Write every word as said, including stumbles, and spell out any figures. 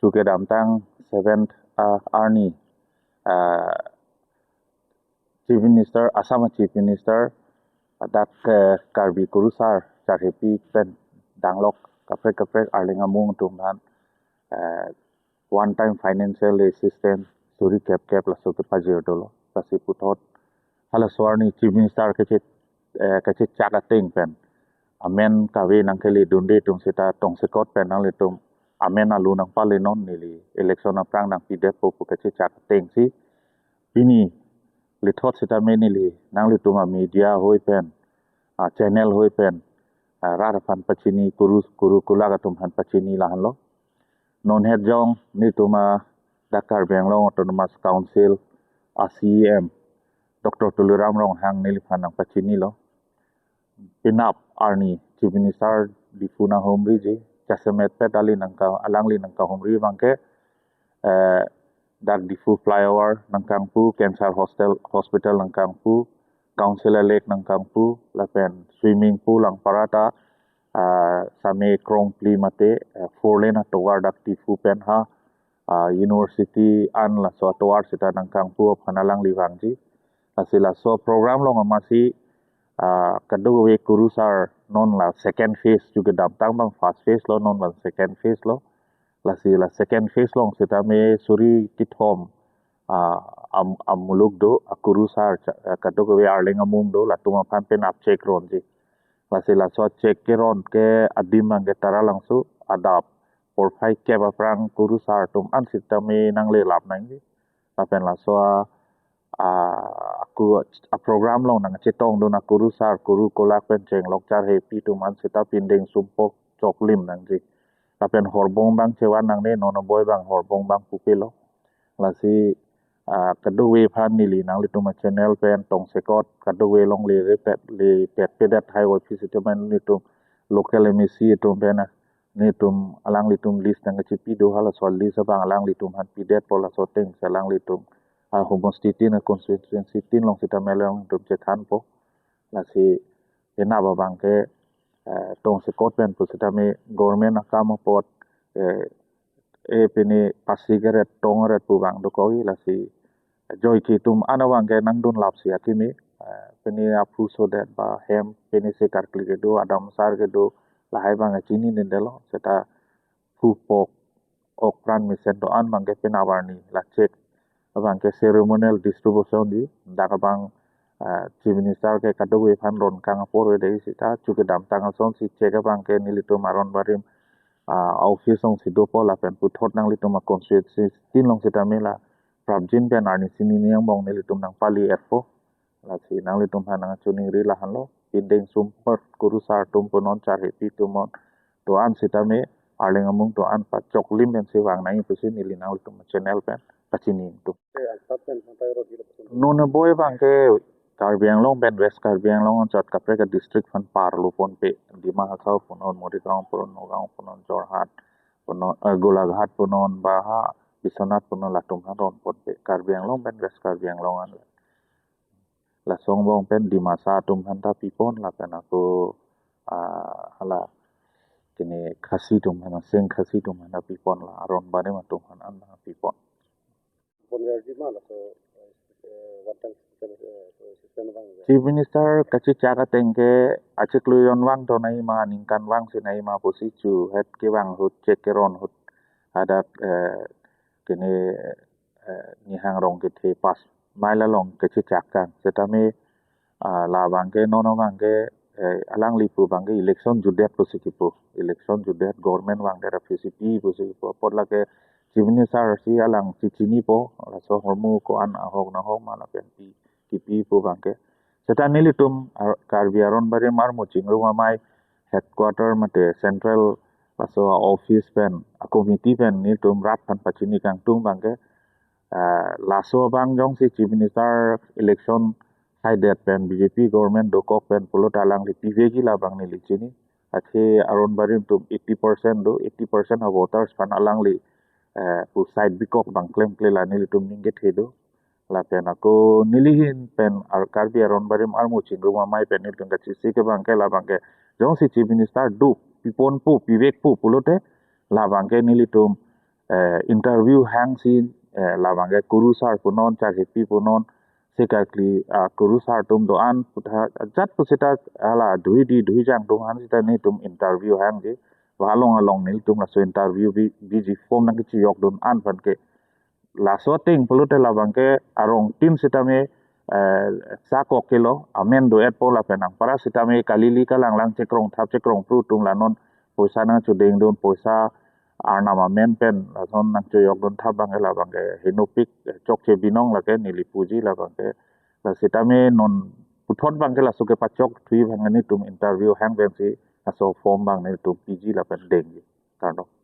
Chukedamtang seventh, ah, arni, ah, Chief Minister, Assam Chief Minister, dak, eh, Karbi Kurusar Charhepi pen danglok kaprek kaprek arleng amung atum aphan, eh, one time financial assistance suri kep kep laso kepajir dolo. Lasi puthot halaso arni Chief Minister kache, eh, kachechak ateng pen amen kave nangkeledunde atum seta tongsekot pen nanglitum amen alu nangpalenon, neli election aphrang nangpidetpo pu kachechak atengsi pini lethot sitame neli nanglitum a media ahoi pen, a channel ahoi pen, a rat aphan pachini, kuru, kuru kulak atum aphan pachini lahenlo. Non het jong nelitum a dak Karbi Anglong Autonomous Council a C E M Doctor Tuliram Ronghang neliphan nangpachinilo. Penap arni Chief Minister Diphu nanghumriji, jasemet pet ali nangka, alangli nangkahumri abangke, eh, dak Diphu flyover nangkangpu, cancer hostel, hospital nangkangpu, council elect nangkangpu, lapen swimming pool Langpara ta, ah, same krongphli mate, eh, four lane atovar dak Diphu pen ha, ah, university an laso atovar seta nangkangpu aphan alangli vangji. Lasi laso program along amatsi, ah, kadokave Kurusar non la second phase, chukedamtang abang first phase lo, non abang second phase lo. Lasi la second phase along sitame suri kethom, ah, am, amuluk do, a Kurusar cha, ah, kadokave arleng amung do, latum aphan penap chekronji. Lasi laso chekkeron ke adim abangke Taralangso adap porphai kep aphrang Kurusar atum an sitame nanglelap nangji. Lapen laso a, a, aku a program along nangchetongdun a Kurusar, kuru kulak pen chenglok Charhepi atum an seta pindeng sumpok choklim nangji. Lapen horbong abang chevan nangne, non aboi abang horbong abang pupelo. Lasi, ah, kadokave aphan neli nanglitum a channel pen tongsekot kadokave along le repet, le petpedet hai office teman nelitum local M A C atum pen, ah, nelitum alanglitum list nangkachipi do, halaso list abang alanglitum aphan pidetpo, laso atengsi alanglitum, ah, homostitin, ah, constituency tin along sitame alanglitum chethanpo. Lasi penap abangke, eh, tongsekot pen pusitame government akam apot, eh, eh, pini pasi keret tong keret pu abang dokok-i, lasi joike atum an abangke nangdunlapsi akimi, eh, pini aphu sodet ba hem pini se karkli kedo, adamsar kedo, lahai abangke chininedetlo, seta phupok okpran mesen do-an abangke penap arni la chek abangke ceremonial distribution di, dak abang, ah, Chief Minister ke kadokave aphan ronkang apor ave dei seta chukedamtang asonsi chek abangke nelitum aron barim, ah, office alongsi dopo, lapen puthot nanglitum a constituency tin along sitame la prapjin pen arni sini ni angbong nelitum nangpali-etpo. Lasi nanglitum aphan nangchiningri lahenlo, pindeng sumpot Kurusar atum punon, Charhepi atum punon, do-an sitame arleng amung do-an pachoklim pensi vang nangji pusi neli nanglitum channel pen pachini ingtung. Non aboi abangke Karbi Anglong pen West Karbi Anglong anchot kaprek a district aphan parlo ponpe, Dima Hasao punon, Morigaon punon, Nagaon punon, Jorhat punon, eh, Golaghat punon, ba ha Biswanath punon, latum aphan ron ponpe, Karbi Anglong pen West Karbi Anglong an. Laso angbong pen Dimasa atum aphan ta pipon, lapen ako, ah, hala kene Khasi atum aphan, Sing Khasi atum aphan ta pipon, la aron barim atum aphan an ta pipon. Bonverji ma laso, eh, one time system, eh, system abang ya. Chief Minister kachechak ateng ke achiklo jon vang to nangji ma, ningkan vangsi nangji ma pusi chu het kevang ahut, chek keron ahut hadak, eh, kene, eh, Nihang Rongkethe pass mile along kachechak kang. Setame, ah, labangke non abangke, eh, alangli pu abangke election jutdet pusi kipu, election jutdet, government vangdet aphisi pi pusi kipu. Apot lake Chief Minister si alang chichinipo, laso ahormu ko-an ahok nahok ma lapen pi, kipi pu abangke. Seta nelitum ar-, Karbi aron barim armu chingrum amei headquarter mate central laso office pen, a committee pen nelitum rat aphan pachini kangtung abangke, ah, laso abang jongsi Chief Minister election haidet pen B J P government dokok pen pulote alangli pivekji labang neli chini. Athe aron barim atum eighty percent do, eighty percent a voters aphan alangli, eh, pu side bikok abang klemkle la nelitum ningkethe do. Lapen ako neli ahin pen ar-, Karbi aron barim armu chingrum amei pen nelitum kachesik abangke labangke jongsi Chief Minister do piponpo, pivekpo pulote labangke nelitum, eh, interview hangsi, eh, labangke kurusar punon, charhipi punon, sekarkli, ah, kurusar atum do-an putha ajat pusita hala duhi di duhi jang atum aphan sita netum interview hangji. Ba along along nelitum laso interview bi, biji form nangkechejokdun an aphan ke. Laso ateng pulote labangke arongtin sitame, eh, sakok kelo, amen do-etpo lapen anparta sitame kalili kalanglang chekrong thap chekrong phru atum la non poisa nangchodengdun, poisa arnam amen pen lason nangchejokdun thap abangke labangke henopik, eh, chokche binong lake neli puji labangke. La sitame non puthot abangke laso kepachok thuji abang netum interview hang pensi laso form abang netum piji lapen dengji. Kardom.